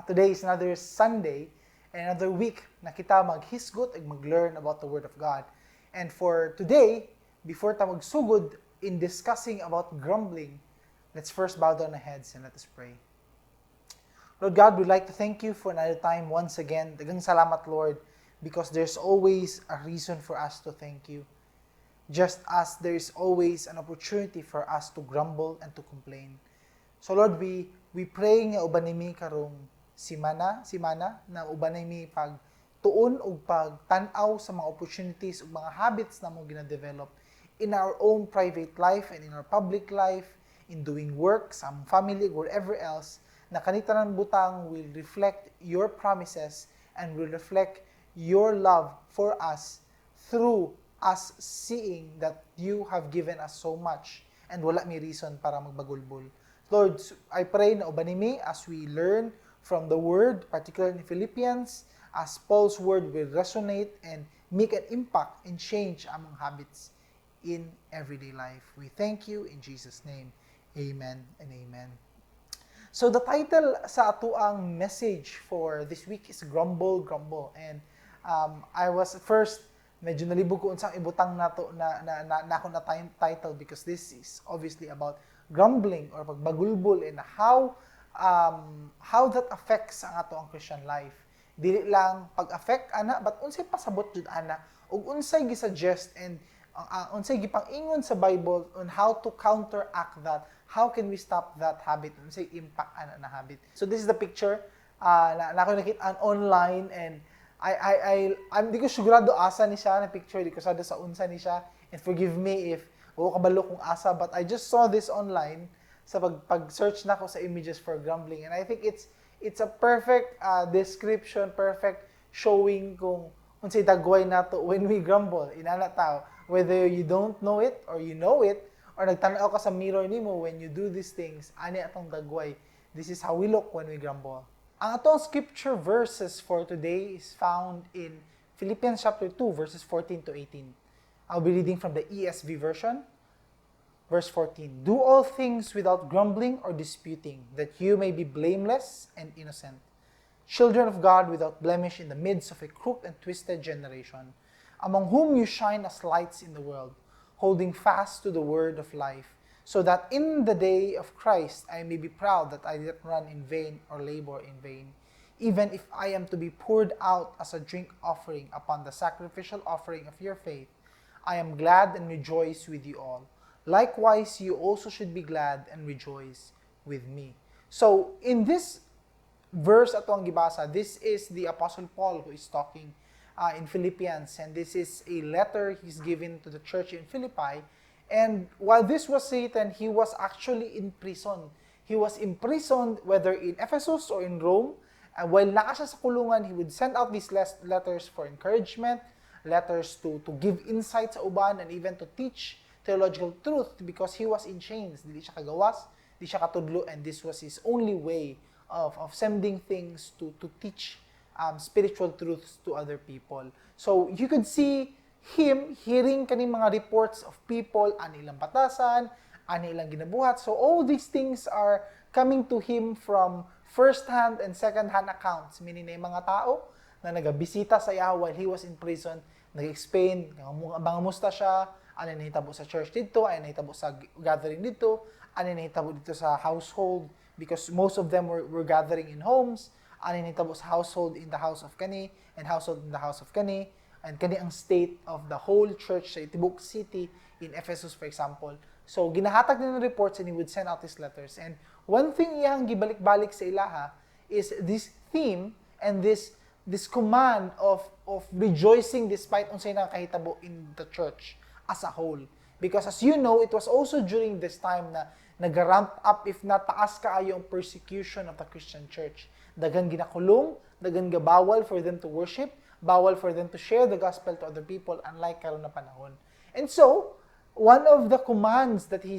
Today is another Sunday and another week na kita maghisgot ug mag-learn about the Word of God. And for today, before ta magsugod in discussing about grumbling, let's first bow down our heads and let us pray. Lord God, we'd like to thank you for another time once again. Daghang salamat, Lord, because there's always a reason for us to thank you. Just as there is always an opportunity for us to grumble and to complain. So Lord, we pray nga uban nimi karong simana na uban nimi pag tuon ug pagtan-aw sa mga opportunities ug mga habits na among gina-develop in our own private life and in our public life, in doing work, sa among family, wherever else, na kani tanang butang will reflect your promises and will reflect your love for us through us seeing that you have given us so much and wala may reason para magbagulbol. Lord, I pray na uban nimi as we learn from the Word, particularly in Philippians, as Paul's word will resonate and make an impact and change among habits in everyday life. We thank you in Jesus' name. Amen and amen. So the title sa atoang message for this week is "Grumble, Grumble." And I was first medyo nalibog ko unsang ibutang nato na ako na title because this is obviously about grumbling or pagbagulbol and how that affects ang atoang Christian life. Dili lang pag-affect ana, but unsay pasabot jud ana ug unsay gi-suggest and unsay gipang-ingon sa Bible on how to counteract that. How can we stop that habit? Unsay impact ana na habit? So this is the picture na ako nakita online and I'm di ko sigurado asa ni siya na picture, di ko sigurado sa unsa ni siya, and forgive me if wa kabalo kung asa, but I just saw this online sa pag search nako sa images for grumbling, and I think it's a perfect description, perfect showing kung unsay dagway nato when we grumble. Inana tao, whether you don't know it or you know it or nagtan-aw ka sa mirror nimo when you do these things, ani atong dagway. This is how we look when we grumble. Ang atong scripture verses for today is found in Philippians chapter 2 verses 14 to 18. I'll be reading from the ESV version. Verse 14: "Do all things without grumbling or disputing, that you may be blameless and innocent, children of God without blemish in the midst of a crooked and twisted generation, among whom you shine as lights in the world, holding fast to the word of life, so that in the day of Christ I may be proud that I did not run in vain or labor in vain, even if I am to be poured out as a drink offering upon the sacrificial offering of your faith. I am glad and rejoice with you all. Likewise, you also should be glad and rejoice with me." So, in this verse atong gibasa, this is the Apostle Paul who is talking in Philippians, and this is a letter he's given to the church in Philippi. And while this was written, he was actually in prison. He was imprisoned whether in Ephesus or in Rome. And while naa siya sa kulungan, he would send out these letters for encouragement, letters to give insight sa uban, and even to teach theological truth because he was in chains. Dili siya kagawas, di siya katudlo, and this was his only way of sending things to teach spiritual truths to other people. So you could see him hearing kaning mga reports of people, ani ilang batasan, ani ilang ginabuhat. So all these things are coming to him from first-hand and second-hand accounts, meaning na yung mga tao na nagabisita sa iya while he was in prison, nag-explain, mga musta siya, ano nahitabo sa church dito, ano nahitabo sa gathering dito, ano nahitabo dito sa household, because most of them were gathering in homes, ano nahitabo sa household in the house of kani, and household in the house of kani, and kani ang state of the whole church sa tibuok city in Ephesus, for example. So, ginahatag niya ng reports and he would send out his letters. And one thing iyang gibalik-balik sa ilaha is this theme and this command of rejoicing despite unsay nakahitabo in the church as a whole. Because as you know, it was also during this time na nag-ramp up, if not taas kaayo ang persecution of the Christian church. Daghan ginakulong, daghan gabawal for them to worship, bawal for them to share the gospel to other people, unlike karon na panahon. And so, one of the commands that he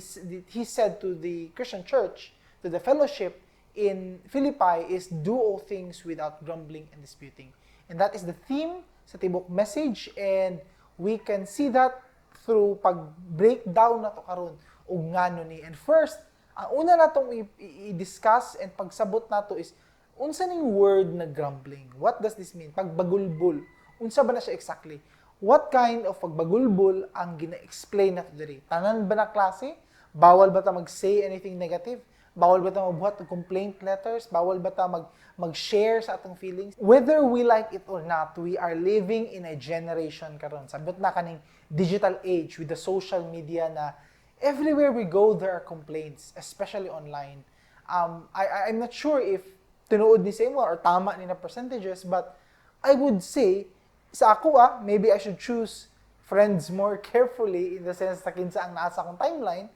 said to the Christian church, to the fellowship in Philippi, is do all things without grumbling and disputing. And that is the theme sa tibok message, and we can see that through pag-breakdown nato karon ug ngano ni. And first, ang una natong i-discuss and pagsabot nato is Unsa ning word na grumbling? What does this mean? Pagbagulbol. Unsa ba na siya exactly? What kind of pagbagulbol ang gina-explain nato diri? Tanan ba na klase? Bawal ba ta mag-say anything negative? Bawal ba ta magbuhat og complaint letters? Bawal ba ta mag-share sa atong feelings? Whether we like it or not, we are living in a generation karon. Sabot na kaning digital age with the social media na everywhere we go there are complaints, especially online. I'm not sure if tinuod ni sa imo or tama ni na percentages, but I would say sa ako maybe I should choose friends more carefully in the sense na kinsa ang nasa akong timeline,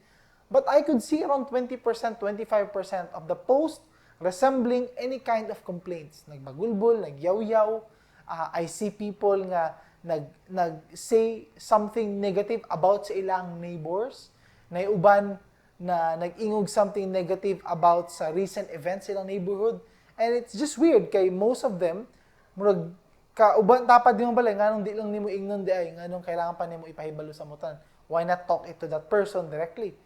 but I could see around 20%, 25% of the post resembling any kind of complaints. Nagbagulbol, nagyaw-yaw. I see people nga nag say something negative about sa ilang neighbors. Nay uban na nag-ingog something negative about sa recent events sa ilang neighborhood. And it's just weird kay most of them murag kauban tapad nimo balay. Nganong di lang nimo ingnon di ay? Nganong kailangan pa nimo ipahibalo sa mutan? Why not talk it to that person directly?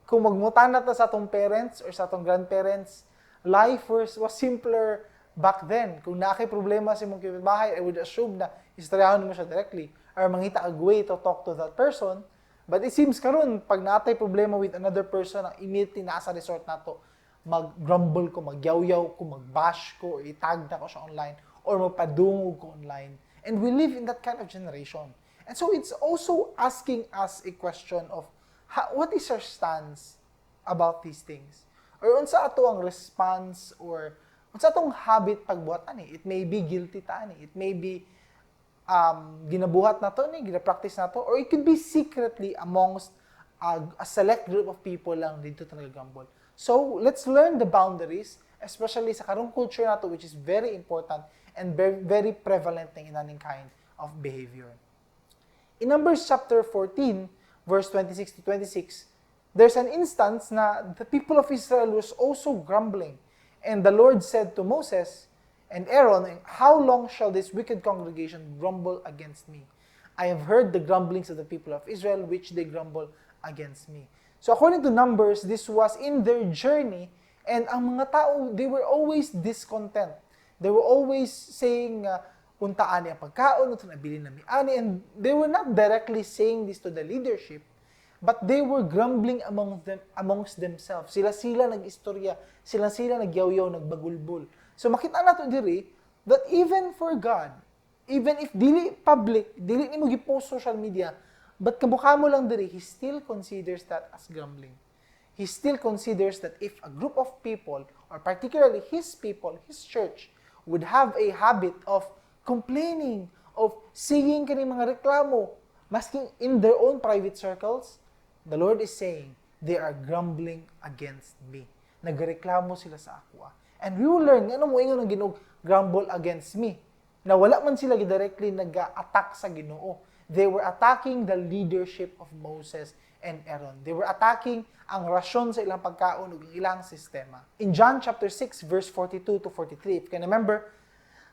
Kung magmutana ta sa atong parents or sa atong grandparents, life was simpler back then. Kung naa kay problema sa imong kapitbahay, I would assume na istoryahon mo siya directly or mangita og way to talk to that person. But it seems karon, pag naa tay problema with another person, ang immediately nasa resort nato, mag-grumble ko, magyawyaw ko, mag-bash ko, or itag na ko siya online, or magpadungog ko online. And we live in that kind of generation. And so it's also asking us a question of how, what is our stance about these things? Or unsa ato ang response or unsa atong habit pagbuhat ani? It may be guilty ta ani. It may be ginabuhat nato ni, gina-practice nato, or it could be secretly amongst a select group of people lang didto talaga grumble. So, let's learn the boundaries, especially sa karong culture nato, which is very important and very, very prevalent ng inaning kind of behavior. In Numbers chapter 14, verse 26 to 26, there's an instance na the people of Israel was also grumbling. And the Lord said to Moses and Aaron, "How long shall this wicked congregation grumble against me? I have heard the grumblings of the people of Israel, which they grumble against me." So according to Numbers, this was in their journey, and ang mga tao, they were always discontent. They were always saying, "Unta ani ang pagkaon, unta nabilin nami ani," and they were not directly saying this to the leadership, but they were grumbling amongst themselves. Sila-sila nag-istorya, sila-sila nagyaw-yaw, nagbagulbol. So makita nato diri that even for God, even if dili public, dili nimo gi-post social media, but kamo-kamo lang diri, He still considers that as grumbling. He still considers that if a group of people, or particularly His people, His church, would have a habit of complaining, of saying kani mga reklamo, masking in their own private circles, the Lord is saying, "They are grumbling against me." Nagreklamo sila sa ako. And we will learn, ano mo ingon ang Ginoo, "Grumble against me"? Na wala man sila directly nag-attack sa Ginoo. They were attacking the leadership of Moses and Aaron. They were attacking ang rasyon sa ilang pagkaon ug ang ilang sistema. In John chapter 6 verse 42 to 43, if you can remember,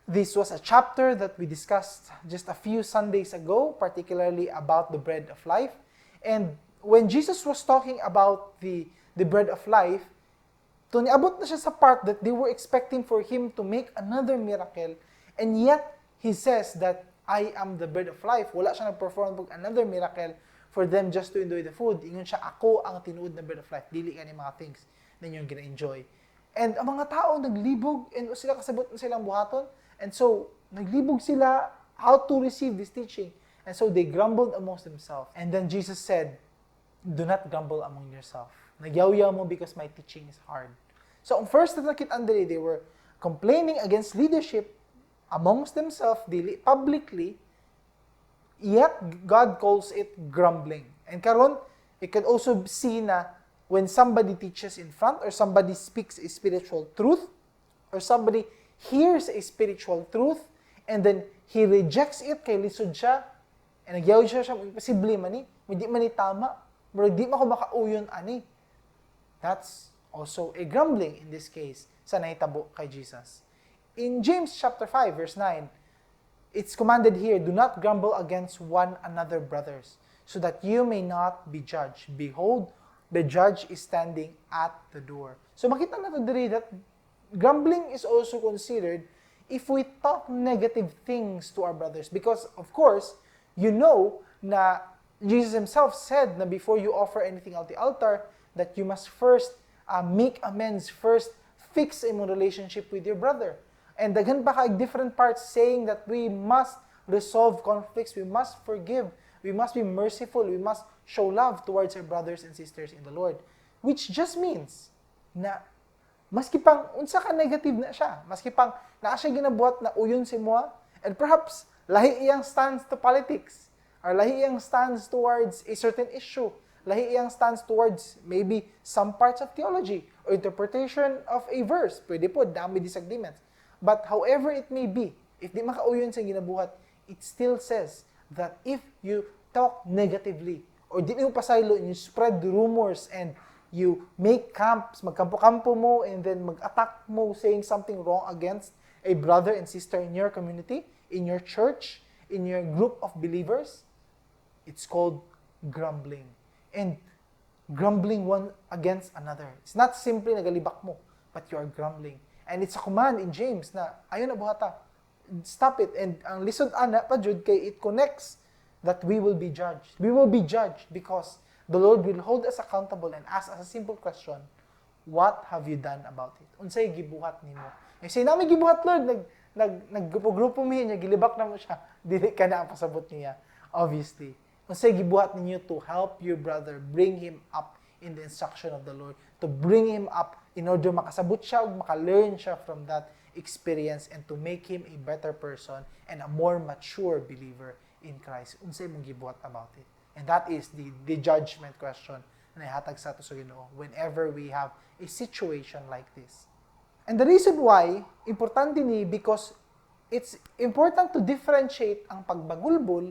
this was a chapter that we discussed just a few Sundays ago, particularly about the bread of life. And when Jesus was talking about the bread of life, to niabot na siya sa part that they were expecting for him to make another miracle, and yet he says that "I am the bread of life." Wala siya nag-perform og another miracle for them just to enjoy the food. Ingon siya, "Ako ang tinuod na bread of life. Dili kani mga things ninyong gina-enjoy." And ang mga tao naglibog and sila kasabot na silang buhaton. And so, naglibog sila how to receive this teaching. And so they grumbled amongst themselves. And then Jesus said, "Do not grumble among yourself. Nagyaw-yaw mo because my teaching is hard." So, ang first na nakita diri, they were complaining against leadership amongst themselves, dili publicly, yet God calls it grumbling. And karon, it can also see na when somebody teaches in front or somebody speaks a spiritual truth or somebody hears a spiritual truth and then he rejects it kay lisod siya and nagyaw siya, "Imposible man ni, hindi man ni tama, murag di man ko makauyon ani." That's also a grumbling in this case sa nahitabo kay Jesus. In James chapter 5 verse 9, it's commanded here, "Do not grumble against one another, brothers, so that you may not be judged. Behold, the judge is standing at the door." So makita nato diri that Grumbling is also considered if we talk negative things to our brothers. Because, of course, you know na Jesus himself said na before you offer anything at the altar, that you must first make amends, first fix imong relationship with your brother. And daghan pa kay different parts saying that we must resolve conflicts, we must forgive, we must be merciful, we must show love towards our brothers and sisters in the Lord. Which just means na maski pang unsa ka negative na siya, maski pang naa siya ginabuhat na uyon sa imoha, and perhaps lahi iyang stance to politics, or lahi iyang stance towards a certain issue, lahi iyang stance towards maybe some parts of theology or interpretation of a verse. Pwede pod, dami disagreements. But however it may be, if di makauyon sa ginabuhat, it still says that if you talk negatively or di mo pasaylo, you spread rumors and you make camps, magkampo-kampo mo, and then mag-attack mo saying something wrong against a brother and sister in your community, in your church, in your group of believers, it's called grumbling. And grumbling one against another. It's not simply nagalibak mo, but you are grumbling. And it's a command in James na ayaw na buhata. Stop it. And ang lisod ana pa jud kay it connects that we will be judged. We will be judged because the Lord will hold us accountable and ask us a simple question: "What have you done about it?" Unsay gibuhat nimo? Eh, say nami gibuhat, Lord, nag nag naggrupo-grupo mi niya, gilibak na mo siya. Dili ka na ang pasabot niya, obviously. Unsay gibuhat ninyo to help your brother, bring him up in the instruction of the Lord, to bring him up in order makasabot siya ug maka-learn siya from that experience and to make him a better person and a more mature believer in Christ? Unsay imong gibuhat about it? And that is the judgment question na ihatag sa ato sa Ginoo whenever we have a situation like this. And the reason why importante ni, because it's important to differentiate ang pagbagulbol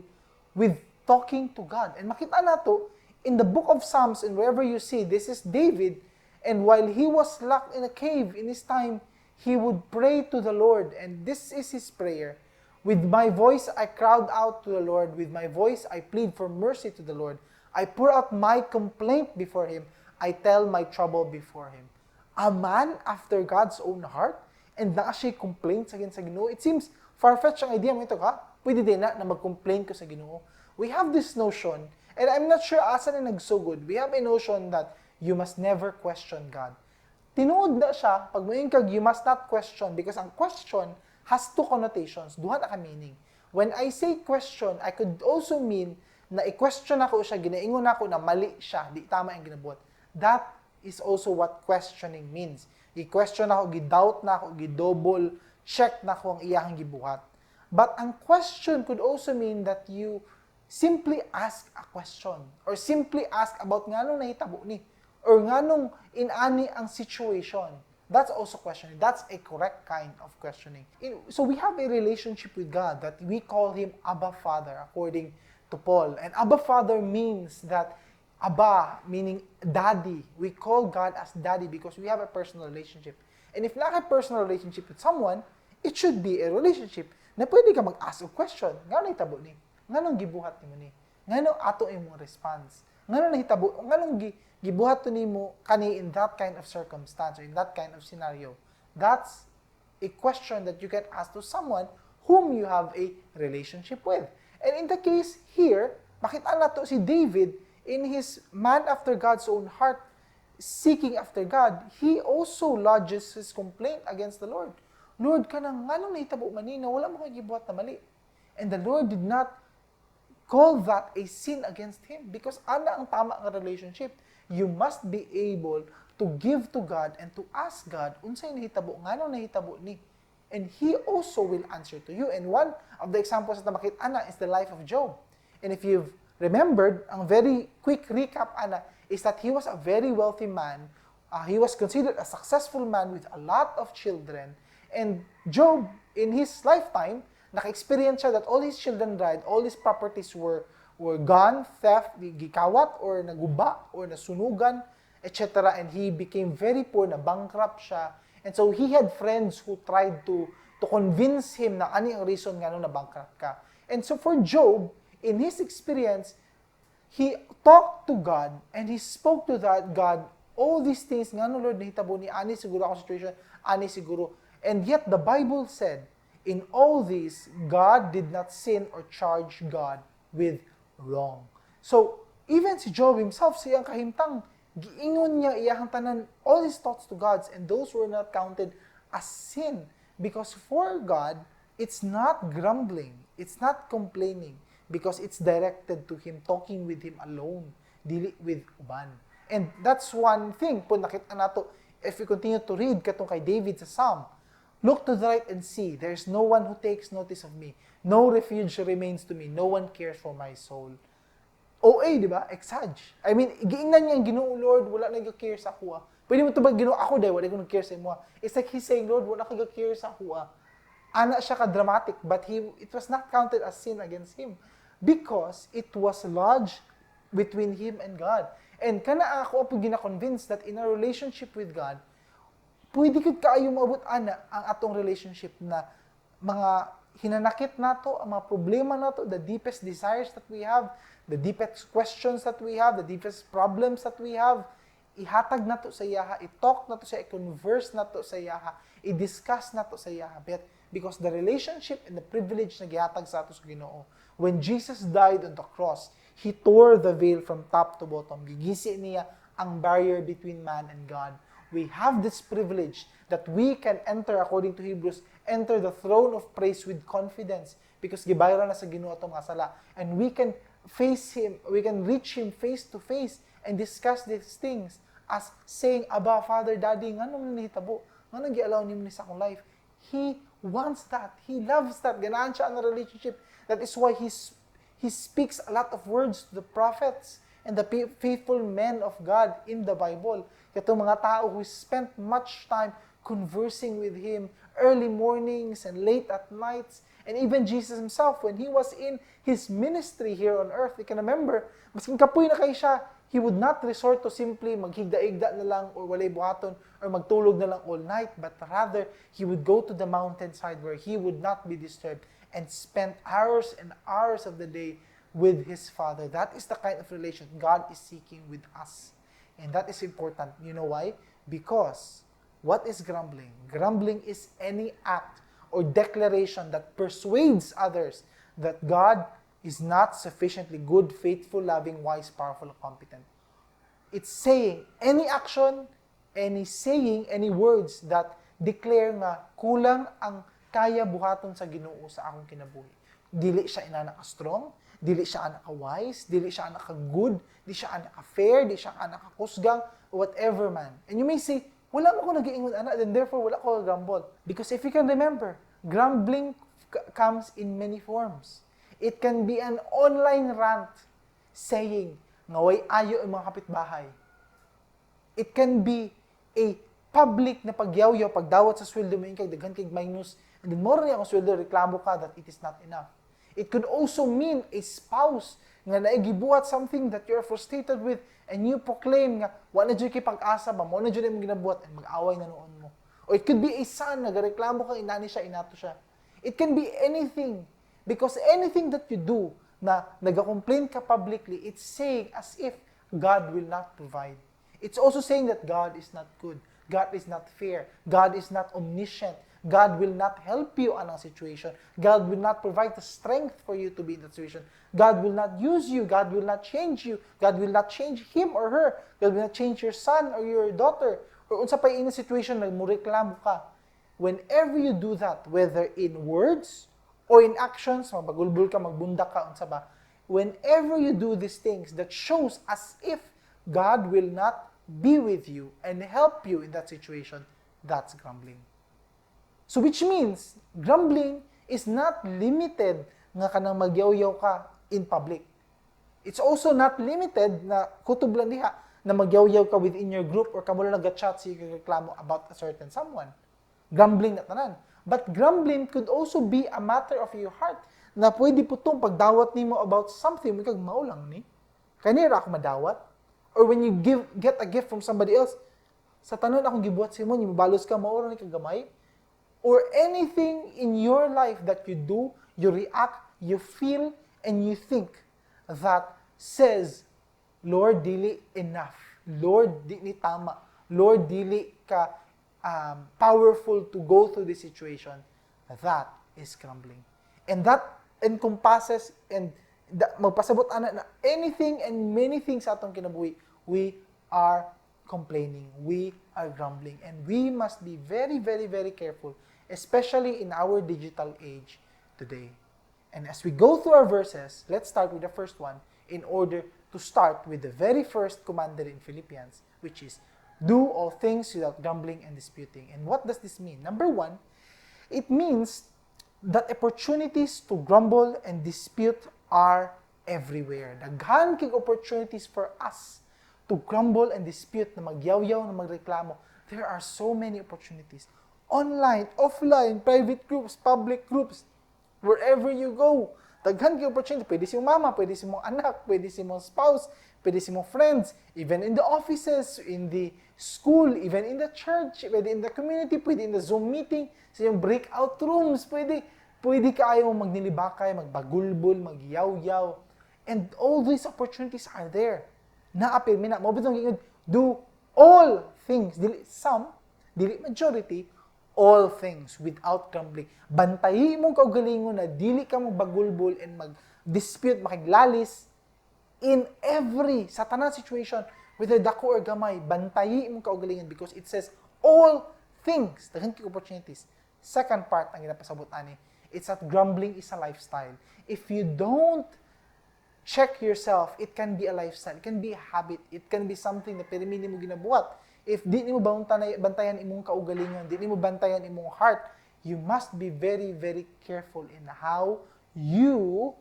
with talking to God. And makita nato in the book of Psalms and wherever you see, this is David, and while he was locked in a cave in his time, he would pray to the Lord, and this is his prayer. "With my voice I cried out to the Lord, with my voice I plead for mercy to the Lord. I pour out my complaint before him, I tell my trouble before him." A man after God's own heart, and naa siya complaints against sa Ginoo. It seems far-fetched ang idea mo ito, ha? Pwede diay na na mag-complain ko sa Ginoo. We have this notion, and I'm not sure asa na nagsugod. We have a notion that you must never question God. Tinuod na siya, pag moingon kag you must not question, because ang question has two connotations, duha na ka meaning. When I say question, I could also mean na i-question ako siya, ginaingon ako na mali siya, di tama ang ginabuhat. That is also what questioning means. I-question ako, gi-doubt na ako, gi-double check na ako ang iyahang gibuhat. But ang question could also mean that you simply ask a question or simply ask about nganong nahitabo ni or nganong inani ang situation. That's also questioning. That's a correct kind of questioning. So we have a relationship with God that we call Him Abba Father, according to Paul. And Abba Father means that Abba, meaning daddy. We call God as daddy because we have a personal relationship. And if not a personal relationship with someone, it should be a relationship na pwede ka mag-ask a question. Ngano nahitabo ni? Nganong gibuhat nimo ni? Ngano ato imong response? Ngano nahitabo? Nganong gibuhat to nimo kani in that kind of circumstance or in that kind of scenario? That's a question that you can ask to someone whom you have a relationship with. And in the case here, makita nato si David in his man after God's own heart, seeking after God, he also lodges his complaint against the Lord. "Lord, kanang nganong nahitabo man ni na wala man koy gibuhat na mali?" And the Lord did not call that a sin against him because ana ang tama nga relationship. You must be able to give to God and to ask God unsay nahitabo, nganong nahitabo ni. And He also will answer to you. And one of the examples na makita ana is the life of Job. And if you've remembered, ang very quick recap ana is that he was a very wealthy man. He was considered a successful man with a lot of children. And Job, in his lifetime, naka-experience siya that all his children died, all his properties were gone, theft, gikawat or naguba or nasunugan, etc. And he became very poor, na bankrupt siya. And so he had friends who tried to convince him na ani ang reason nga na bankrupt ka. And so for Job, in his experience, he talked to God and he spoke to that God all All these things, ngano, Lord, nahitabo ni ani siguro ako situation, ani siguro. And yet the Bible said, in all these, God did not sin or charge God with wrong. So, even si Job himself, siyang kahimtang, giingon niya iyahang tanan, all his thoughts to God, and those were not counted as sin. Because for God, it's not grumbling, it's not complaining, because it's directed to Him, talking with Him alone, dili with uban. And that's one thing po nakita nato if we continue to read katong kay David sa Psalm. "Look to the right and see, there is no one who takes notice of me. No refuge remains to me. No one cares for my soul." OA, di ba? Exag. I mean, giingnan niya ang Ginoo, "Lord, wala na care sa ako. Ah. Pwede mo ito ba, Ginoo, ako dahil wala ko nag-care sa imo. Ah." It's like he's saying, "Lord, wala ka care sa ako. Ah." Ana siya ka-dramatic, but it was not counted as sin against him because it was lodged between him and God. And kana ako po gina-convince that in our relationship with God, pwede gud kaayo maabot ana ang atong relationship na mga hinanakit nato, ang mga problema nato, the deepest desires that we have, the deepest questions that we have, the deepest problems that we have, ihatag nato sa iyaha, i-talk nato siya, i-converse nato sa iyaha, i-discuss nato sa iyaha. But because the relationship and the privilege na gihatag sa ato sa Ginoo, when Jesus died on the cross, He tore the veil from top to bottom. Gigisi niya ang barrier between man and God. We have this privilege that we can enter, according to Hebrews, enter the throne of praise with confidence because gibayran na sa Ginoo atong mga sala. And we can face Him, we can reach Him face to face and discuss these things as saying, "Abba, Father, Daddy, ngano man nahitabo? Ngano gi-allow nimo ni sa akong life?" He wants that. He loves that. Ganahan siya ang relationship. That is why He speaks a lot of words to the prophets and the faithful men of God in the Bible. Katong mga tao who spent much time conversing with Him early mornings and late at nights. And even Jesus himself, when He was in His ministry here on earth, you can remember, masking kapoy na kay siya, He would not resort to simply maghigda-igda na lang or walay buhaton or magtulog na lang all night, but rather, He would go to the mountainside where He would not be disturbed and spend hours and hours of the day with His Father. That is the kind of relation God is seeking with us. And that is important. You know why? Because what is grumbling? Grumbling is any act or declaration that persuades others that God is not sufficiently good, faithful, loving, wise, powerful, or competent. It's saying any action, any saying, any words that declare nga kulang ang kaya buhaton sa Ginoo sa akong kinabuhi. Dili siya inana ka strong, dili siya ana ka wise, dili siya ana ka good, di siya ana ka fair, di siya ana ka kusgang, whatever man. And you may say, "Wala man ko nag-iingon ana, then therefore wala ko grumble." Because if you can remember, grumbling comes in many forms. It can be an online rant saying nga way ayo ang mga kapitbahay. It can be a public na pagyawyaw, pagdawat sa sweldo mo, kay daghan kay minus, and then more niya ang sweldo, reklamo ka that it is not enough. It could also mean a spouse nga naigibuhat something that you're frustrated with and you proclaim nga wa na jud kay pag-asa ba, mo na jud imong ginabuhat and mag-away na nuon mo. Or it could be a son, nagareklamo ka inani siya, inato siya. It can be anything because anything that you do na nag-complain ka publicly, it's saying as if God will not provide. It's also saying that God is not good. God is not fair. God is not omniscient. God will not help you anang situation. God will not provide the strength for you to be in that situation. God will not use you. God will not change you. God will not change him or her. God will not change your son or your daughter. Or unsa pa in a situation na mureklamo ka. Whenever you do that, whether in words or in actions, mabagulbul ka, magbundak ka, unsa ba, whenever you do these things, that shows as if God will not be with you and help you in that situation, that's grumbling. So which means, grumbling is not limited nga kanang magyawyaw ka in public. It's also not limited na kutob lang diha na magyawyaw ka within your group or kamo lang nag-chat sige reklamo about a certain someone. Grumbling na tanan. But grumbling could also be a matter of your heart na pwede po itong pagdawat nimo about something, kag mao lang ni. Kanira ako madawat. Or when you give get a gift from somebody else, sa tanan akong gibuhat sa imo, balos ka, mao ra ni kagamay. Or anything in your life that you do, you react, you feel, and you think that says, "Lord, dili enough." Lord, di ni tama. Lord, dili ka powerful to go through this situation. That is grumbling. And that encompasses and magpasabot ana na anything and many things sa atong kinabuhi, we are complaining, we are grumbling, and we must be very, very, very careful, especially in our digital age today. And as we go through our verses, let's start with the first one in order to start with the very first commanded in Philippians, which is do all things without grumbling and disputing. And what does this mean? Number one, it means that opportunities to grumble and dispute are everywhere. Daghan kay opportunities for us to grumble and dispute, na magyawyaw, na magreklamo. There are so many opportunities. Online, offline, private groups, public groups, wherever you go. Daghan kay opportunity. Pwede sa imong mama, pwede sa imong anak, pwede sa imong spouse, pwede sa imong friends, even in the offices, in the school, even in the church, pwede in the community, pwede in the Zoom meeting, sa inyong breakout rooms, pwede kaayo mo magnilibakay, magbagulbol, magyawyaw. And all these opportunities are there. Naa pirmi na. Mao bitong giingon, do all things, dili some, dili majority, all things without grumbling. Bantayi imong kaugalingon na dili ka magbagulbol and mag-dispute, makiglalis in every sa tanan situation, whether dako or gamay, bantayi imong kaugalingon because it says all things. Daghan kay opportunities. Second part ang ginapasabot ani, it's that grumbling is a lifestyle. If you don't check yourself, it can be a lifestyle, it can be a habit, it can be something na pirmi nimo ginabuhat. If di nimo bantayan imong kaugalingon, di nimo bantayan imong heart, you must be very, very careful in how you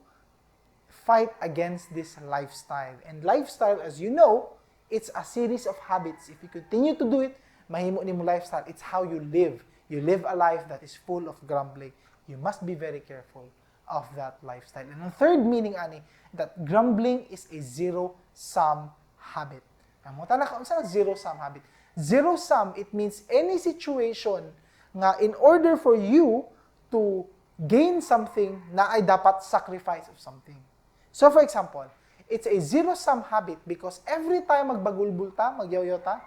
fight against this lifestyle. And lifestyle, as you know, it's a series of habits. If you continue to do it, mahimo nimo lifestyle. It's how you live. You live a life that is full of grumbling. You must be very careful of that lifestyle. And the third meaning ani, that grumbling is a zero-sum habit. Ang mo ka unsa na zero-sum habit? Zero-sum, it means any situation nga in order for you to gain something na ay dapat sacrifice of something. So for example, it's a zero-sum habit because every time magbagulbul ta, magyawyaw ta,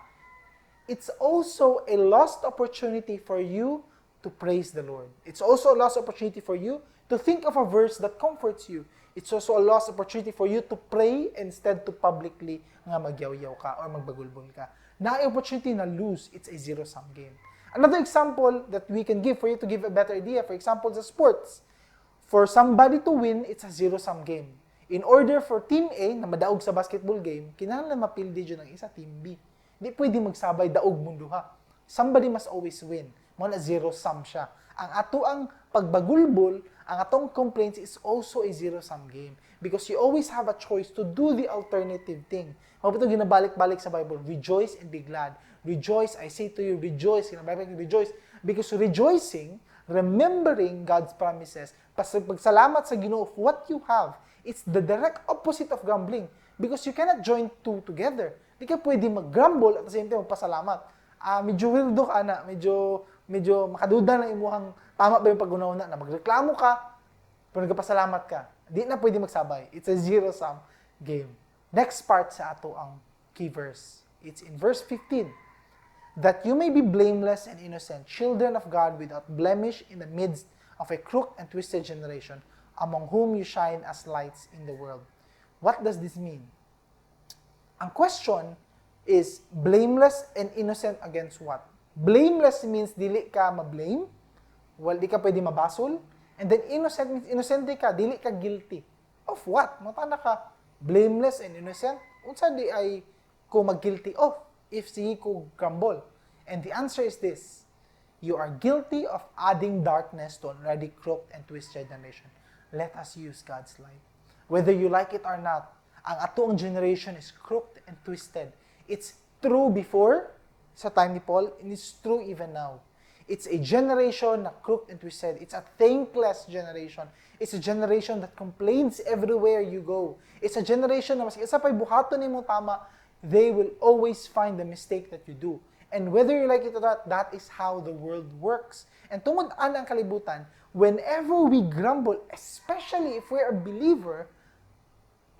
it's also a lost opportunity for you to praise the Lord. It's also a lost opportunity for you to think of a verse that comforts you. It's also a lost opportunity for you to pray instead to publicly nga magyawyaw ka or magbagulbul ka. Na opportunity na lose, it's a zero-sum game. Another example that we can give for you to give a better idea, for example, sa sports. For somebody to win, it's a zero-sum game. In order for Team A na madaog sa basketball game, kinahanglan mapildi jud ang isa, Team B. Di pwede magsabay daog mong duha. Somebody must always win. Mao na zero-sum siya. Ang ato ang pagbagulbol, ang atong complaints is also a zero-sum game. Because you always have a choice to do the alternative thing. Mao ito ginabalik-balik sa Bible, "Rejoice and be glad. Rejoice, I say to you, rejoice." Ginabalik, rejoice. Because rejoicing, remembering God's promises, pagsalamat sa Ginoo of what you have, it's the direct opposite of grumbling. Because you cannot join two together. Di ka pwede mag-grumble at the same time magpasalamat. Ah, medyo weirdo ka na, medyo makaduda na imuhang tama ba yung pag-una na magreklamo ka, pero nagpasalamat ka. Di na pwede magsabay. It's a zero-sum game. Next part sa ato ang key verse. It's in verse 15. "That you may be blameless and innocent, children of God without blemish in the midst of a crooked and twisted generation, among whom you shine as lights in the world." What does this mean? Ang question is blameless and innocent against what? Blameless means dili ka ma-blame, well, di ka pwede mabasol. And then innocent means innocente ka, dili ka guilty. Of what? Mata ka, blameless and innocent? Unsa di ay ko mag-guilty of if sige ko grumble? And the answer is this. You are guilty of adding darkness to an already crooked and twisted generation. Let us use God's light. Whether you like it or not, ang atoang generation is crooked and twisted. It's true before, sa time ni Paul, and it's true even now. It's a generation na crooked and twisted. It's a thankless generation. It's a generation that complains everywhere you go. It's a generation na maski isa pa'y buhaton nimo tama, they will always find the mistake that you do. And whether you like it or not, that is how the world works. And tungod ana ang kalibutan, whenever we grumble, especially if we're a believer,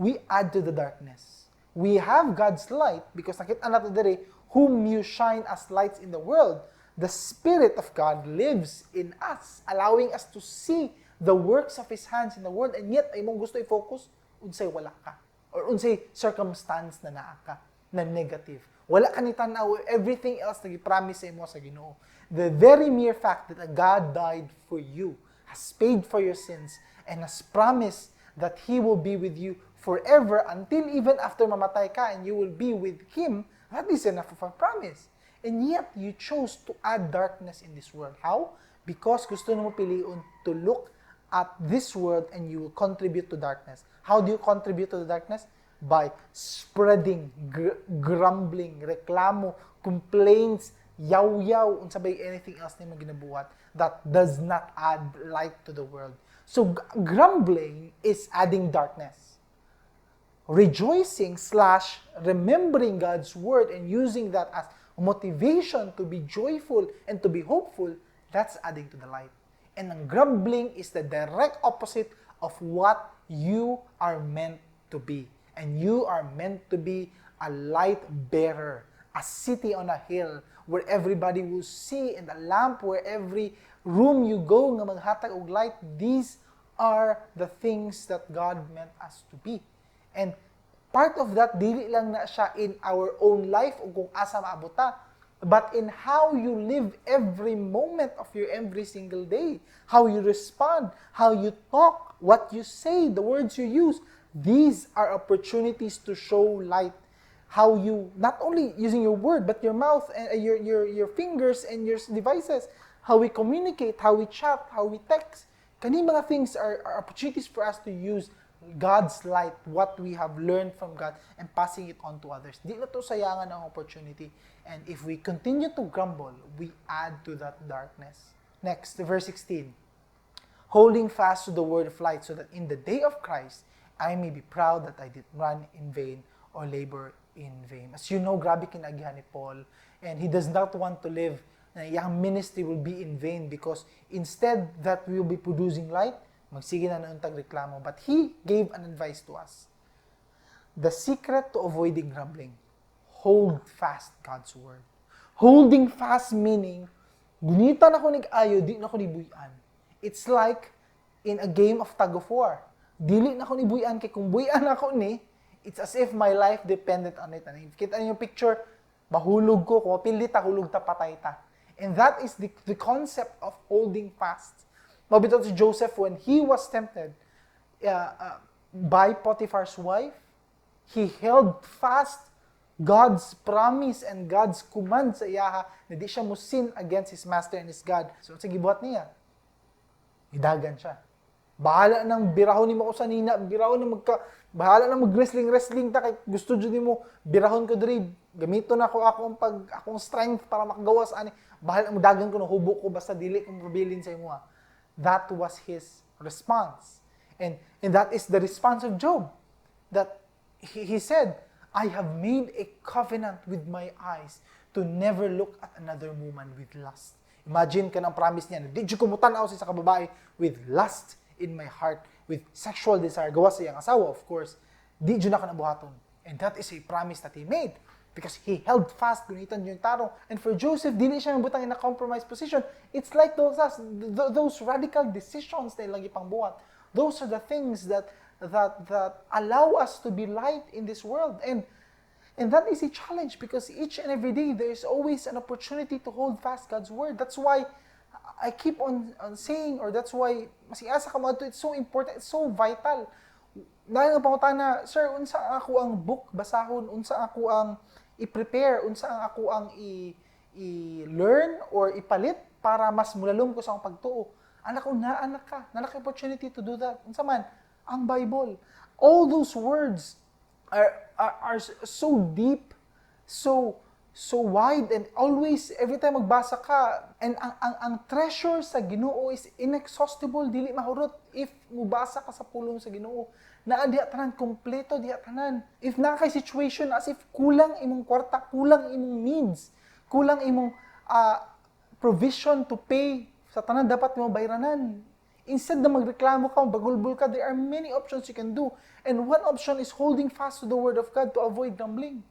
we add to the darkness. We have God's light because nakita nato diri, "whom you shine as lights in the world." The Spirit of God lives in us, allowing us to see the works of His hands in the world, and yet ay mong gusto i-focus unsay wala ka or unsay circumstance na naa ka na negative. Wala ka ni tan-aw everything else na gi-promise sa imo sa Ginoo. The very mere fact that God died for you, has paid for your sins, and has promised that He will be with you forever until even after mamatay ka and you will be with Him, that is enough of a promise. And yet, you chose to add darkness in this world. How? Because gusto mo pilion to look at this world and you will contribute to darkness. How do you contribute to the darkness? By spreading grumbling, reklamo, complaints, yaw-yaw, unsa bay anything else nimo ginabuhat that does not add light to the world. So grumbling is adding darkness. Rejoicing/remembering God's word and using that as motivation to be joyful and to be hopeful, that's adding to the light. And ang grumbling is the direct opposite of what you are meant to be. And you are meant to be a light bearer, a city on a hill where everybody will see, and a lamp where every room you go nga maghatag og light. These are the things that God meant us to be. And part of that, dili lang na siya in our own life o kung asa maabot ta, but in how you live every moment of your every single day, how you respond, how you talk, what you say, the words you use. These are opportunities to show light. How you, not only using your word, but your mouth and your fingers and your devices, how we communicate, how we chat, how we text. Kani mga things are opportunities for us to use God's light, what we have learned from God, and passing it on to others. Di na to sayangan ang opportunity. And if we continue to grumble, we add to that darkness. Next, verse 16. "Holding fast to the word of light, so that in the day of Christ, I may be proud that I did run in vain or labor in vain." As you know, grabe kinagihan ni Paul. And he does not want to live na iyang ministry will be in vain because instead that we will be producing light, magsige na tag reklamo. But he gave an advice to us. The secret to avoiding grumbling: hold fast God's word. Holding fast meaning, gunita na ko nig-ayo, di na ko ni buy-an. It's like in a game of tug of war. Dili na ko ni buy-an kay kung buy-an ako ni, it's as if my life depended on it. And if kita niyo yung picture, mahulog ko. Kung mapili ta, hulog ta, patay ta. And that is the concept of holding fast. Mao bitaw si Joseph, when he was tempted by Potiphar's wife, he held fast God's promise and God's command sa iyaha na di siya mo sin against his master and his God. So, sa gibuhat niya, idagan siya. Bahala nang birahon nimo ko sa nina, birahon ni magka bahala nang mag-wrestling wrestling ta kay gusto jud nimo birahon ko diri. Gamiton nako akong pag akong strength para makagawas ani. Bahala mo dagan ko, hubo ko, basta dili ko mabilin sa imo. That was his response. And that is the response of Job. That he said, "I have made a covenant with my eyes to never look at another woman with lust." Imagine ka ng promise niya, na di jud ko mutanaw sa isa ka babae with lust in my heart, with sexual desire. Gawas sa iyang asawa, of course. Di jud nako buhaton. And that is a promise that he made because he held fast, gunitan yung tarong. And for Joseph, dili siya mabutang in a compromised position. It's like those radical decisions na ilang ipangbuhat. Those are the things that allow us to be light in this world. And that is a challenge because each and every day there is always an opportunity to hold fast God's word. That's why I keep on saying, or that's why, maski asa ka mo, it's so important, it's so vital. Dahil nga pangutana, "Sir, unsa ako ang book basahon, unsa ako ang i-prepare, unsa ang ako ang i-learn or ipalit para mas mulalom ko sa akong pagtuo?" Anak ko, naa ka, naa ka opportunity to do that. Unsa man? Ang Bible. All those words are so deep, so wide, and always every time magbasa ka, and ang treasure sa Ginoo is inexhaustible, dili mahurot if mubasa ka sa pulong sa Ginoo. Naa diha tanan, kompleto diha tanan. If naa kay situation as if kulang imong kwarta, kulang imong needs, kulang imong provision to pay sa tanan dapat mo bayranan, Instead na magreklamo ka, bagulbul ka, there are many options you can do. And one option is holding fast to the Word of God to avoid grumbling.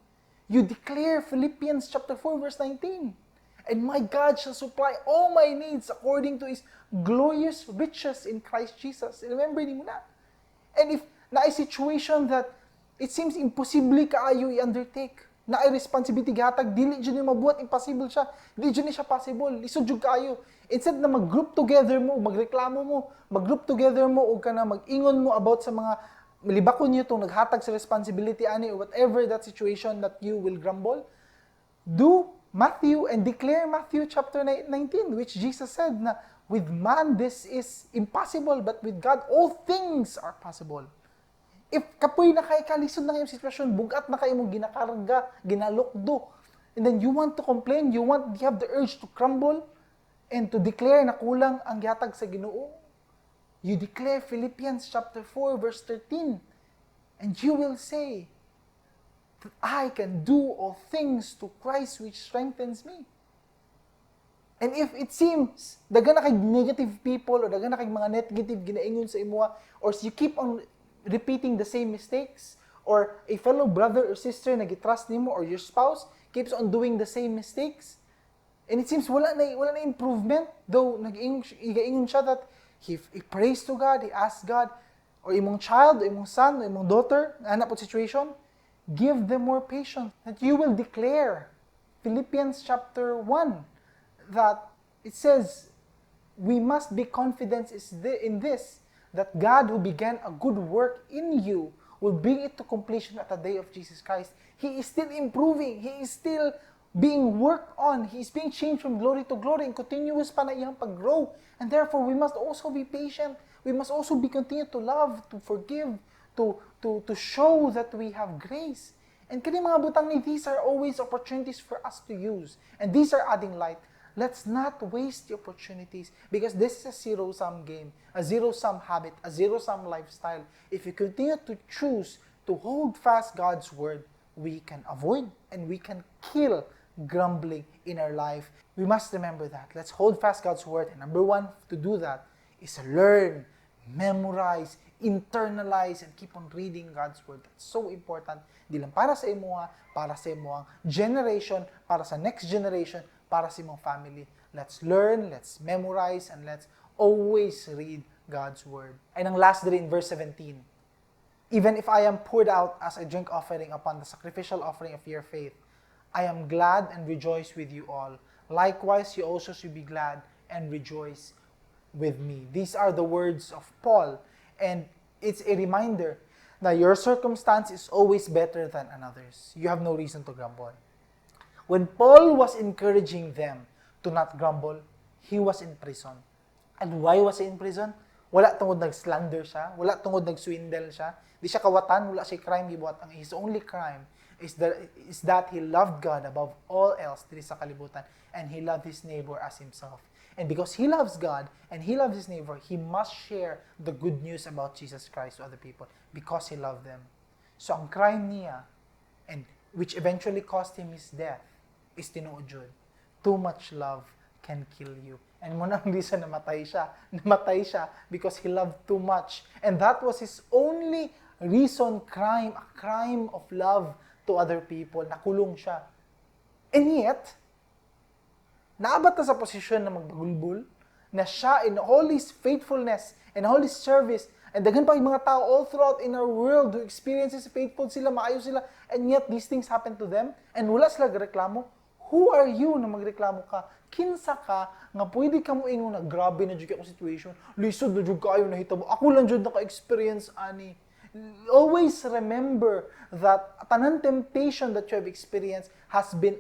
You declare Philippians chapter 4 verse 19. "And my God shall supply all my needs according to His glorious riches in Christ Jesus." Remember nimo na. And if naay situation that it seems imposible kaayo i-undertake, naay responsibility gihatag, dili jud ni mabuhat, impossible siya, dili jud ni siya possible, lisod jud kaayo. Instead na mag-group together mo, magreklamo mo, mag-group together mo og kana mag-ingon mo about sa mga libakon niyo tong naghatag sa responsibility ani or whatever that situation that you will grumble, do Matthew and declare Matthew chapter 19, which Jesus said na with man this is impossible, but with God all things are possible. If kapoy na kay kalisod na kayong sitwasyon, bugat na kayo mong ginakarga, ginalukdo, and then you want to complain, you have the urge to crumble, and to declare na kulang ang gihatag sa Ginoo, you declare Philippians chapter 4 verse 13, and you will say that "I can do all things to Christ which strengthens me." And if it seems daghan na kay negative people or daghan na kay mga negative ginaingon sa imuha or you keep on repeating the same mistakes or a fellow brother or sister na gitrust nimo or your spouse keeps on doing the same mistakes and it seems wala na improvement, though nag-ingon siya that he prays to God, he asks God, or imong child, or imong son, or imong daughter, ana pod situation, give them more patience. That you will declare Philippians chapter 1 that it says we must be confident in this, that God who began a good work in you will bring it to completion at the day of Jesus Christ. He is still improving. He is still being worked on. He is being changed from glory to glory and continuous pa na iyang pag-grow. And therefore, we must also be patient. We must also be continue to love, to forgive, to show that we have grace. And kani mga butang ni, these are always opportunities for us to use. And these are adding light. Let's not waste the opportunities because this is a zero-sum game, a zero-sum habit, a zero-sum lifestyle. If you continue to choose to hold fast God's word, we can avoid and we can kill grumbling in our life. We must remember that. Let's hold fast God's word. And number one to do that is learn, memorize, internalize, and keep on reading God's word. That's so important. Di lang para sa imuha, para sa imong generation, para sa next generation, para sa imong family. Let's learn, let's memorize, and let's always read God's word. And ang last diri in verse 17, "Even if I am poured out as a drink offering upon the sacrificial offering of your faith, I am glad and rejoice with you all. Likewise, you also should be glad and rejoice with me." These are the words of Paul, and it's a reminder that your circumstance is always better than another's. You have no reason to grumble. When Paul was encouraging them to not grumble, he was in prison. And why was he in prison? Wala tungod nag-slander siya, wala tungod nag-swindle siya, di siya kawatan, wala siya crime gibuhat. Ang his only crime is that he loved God above all else diri sa kalibutan and he loved his neighbor as himself. And because he loves God and he loves his neighbor, he must share the good news about Jesus Christ to other people because he loved them. So ang crime niya, and which eventually cost him his death, is tinuod jud. Too much love can kill you. And mao nang reason namatay siya. Namatay siya because he loved too much. And that was his only reason crime, a crime of love to other people. Nakulong siya. And yet, naa ba ta sa posisyon na magbagulbul, na siya in all his faithfulness and all his service, and daghan pa yung mga tao all throughout in our world who experiences faithful sila, maayo sila, and yet these things happen to them, and wala sila reklamo. Who are you na magreklamo ka? Kinsa ka nga pwede ka mo ingon na grabe na jud akong situation, lisod na jud kaayo nahitabo, ako lang jud naka-experience ani? Always remember that tanan temptation that you have experienced has been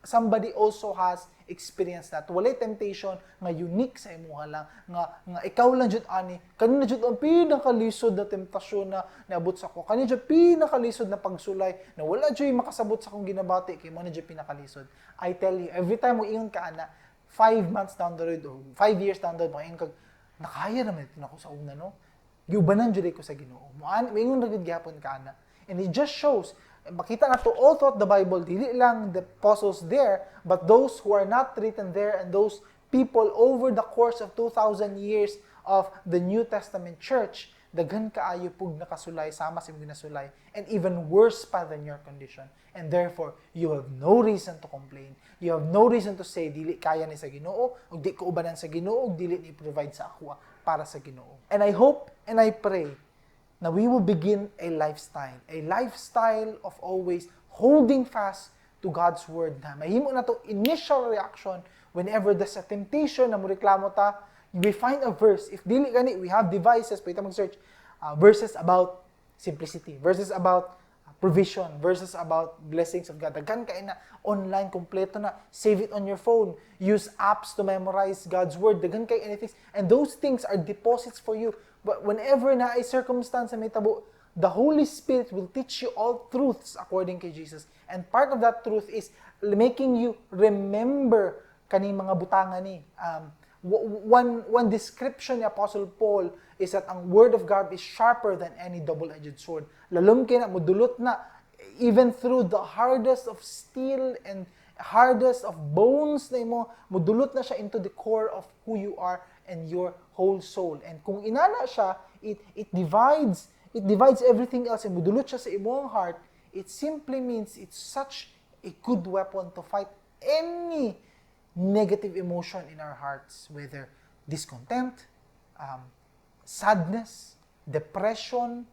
somebody also has experienced that. Walay temptation nga unique sa imuha lang, nga ikaw lang jud ani. Kanina jud ang pinakalisod na temptasyon na niabot sa ako. Kani jud pinakalisod na pagsulay na wala jud makasabot sa akong ginabati kay mao na jud pinakalisod. I tell you, every time mo ingon ka ana, 5 months down the road or 5 years down the road, mo ingon kag, "Nakaya naman ito nako sa una, no? Giubanan jud ko sa Ginoo." Moingon ra gyud gihapon ka ana. And it just shows, makita na to all throughout the Bible, dili lang the apostles there, but those who are not written there and those People over the course of 2,000 years of the New Testament church, daghan kaayo pug nakasulay sama sa imong ginasulay and even worse pa than your condition. And therefore, you have no reason to complain. You have no reason to say dili kaya ni sa Ginoo ug di ko ubanan sa Ginoo ug dili ni provide sa ako para sa Ginoo. And I hope and I pray na we will begin a lifestyle of always holding fast to God's word na mahimo na to initial reaction whenever there's a temptation na moreklamo ta, we find a verse. If dili gani, we have devices, pwede ta mag-search verses about simplicity, verses about provision, verses about blessings of God. Daghan kay na online, kompleto na. Save it on your phone. Use apps to memorize God's word. Daghan kay anything. And those things are deposits for you. But whenever naay circumstance na mahitabo, the Holy Spirit will teach you all truths according kay Jesus. And part of that truth is making you remember kaning mga butangan ni. One description ni Apostle Paul is that ang word of God is sharper than any double-edged sword. Lalom kay na mudulot na even through the hardest of steel and hardest of bones na imo, mudulot na siya into the core of who you are and your whole soul. And kung inana siya, it divides everything else and mudulot siya sa imong heart. It simply means it's such a good weapon to fight any negative emotion in our hearts, whether discontent, sadness, depression,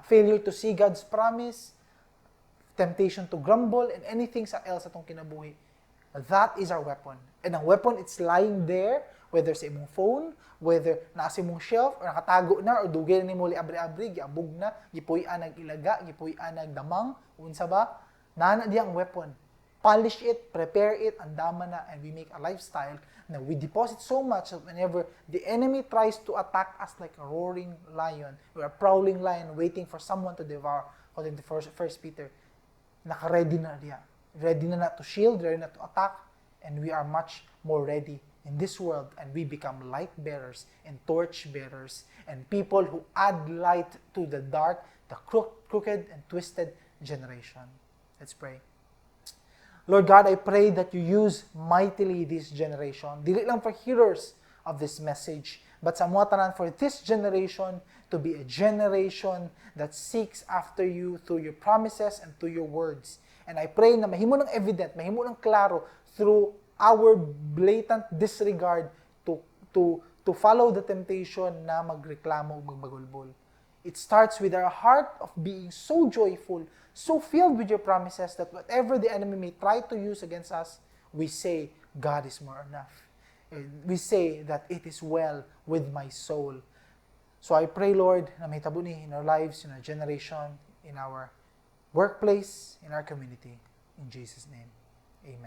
failure to see God's promise, temptation to grumble, and anything sa else atong kinabuhi. That is our weapon. And ang weapon, it's lying there, whether sa imong phone, whether naa sa imong shelf, or nakatago na, or dugay na nimo abri-abri, giabog na, gipuy-an nag ilaga, gipuy-an nag damang, unsa ba? Naa na diya ang weapon. Polish it, prepare it, andama na, and we make a lifestyle na we deposit so much that whenever the enemy tries to attack us like a roaring lion, or a prowling lion waiting for someone to devour, according to First Peter, naka-ready na diya. Ready na to shield, ready na to attack, and we are much more ready in this world, and we become light bearers and torch bearers and people who add light to the dark, the crooked and twisted generation. Let's pray. Lord God, I pray that you use mightily this generation. Dili lang for hearers of this message, but sa mga tanan, for this generation to be a generation that seeks after you through your promises and through your words. And I pray na mahimo ng evident, mahimo ng klaro through our blatant disregard to follow the temptation na magreklamo o magbagulbol. It starts with our heart of being so joyful, so filled with your promises that whatever the enemy may try to use against us, we say, "God is more enough." And we say that it is well with my soul. So I pray, Lord, na mahitabo ni in our lives, in our generation, in our workplace, in our community. In Jesus' name.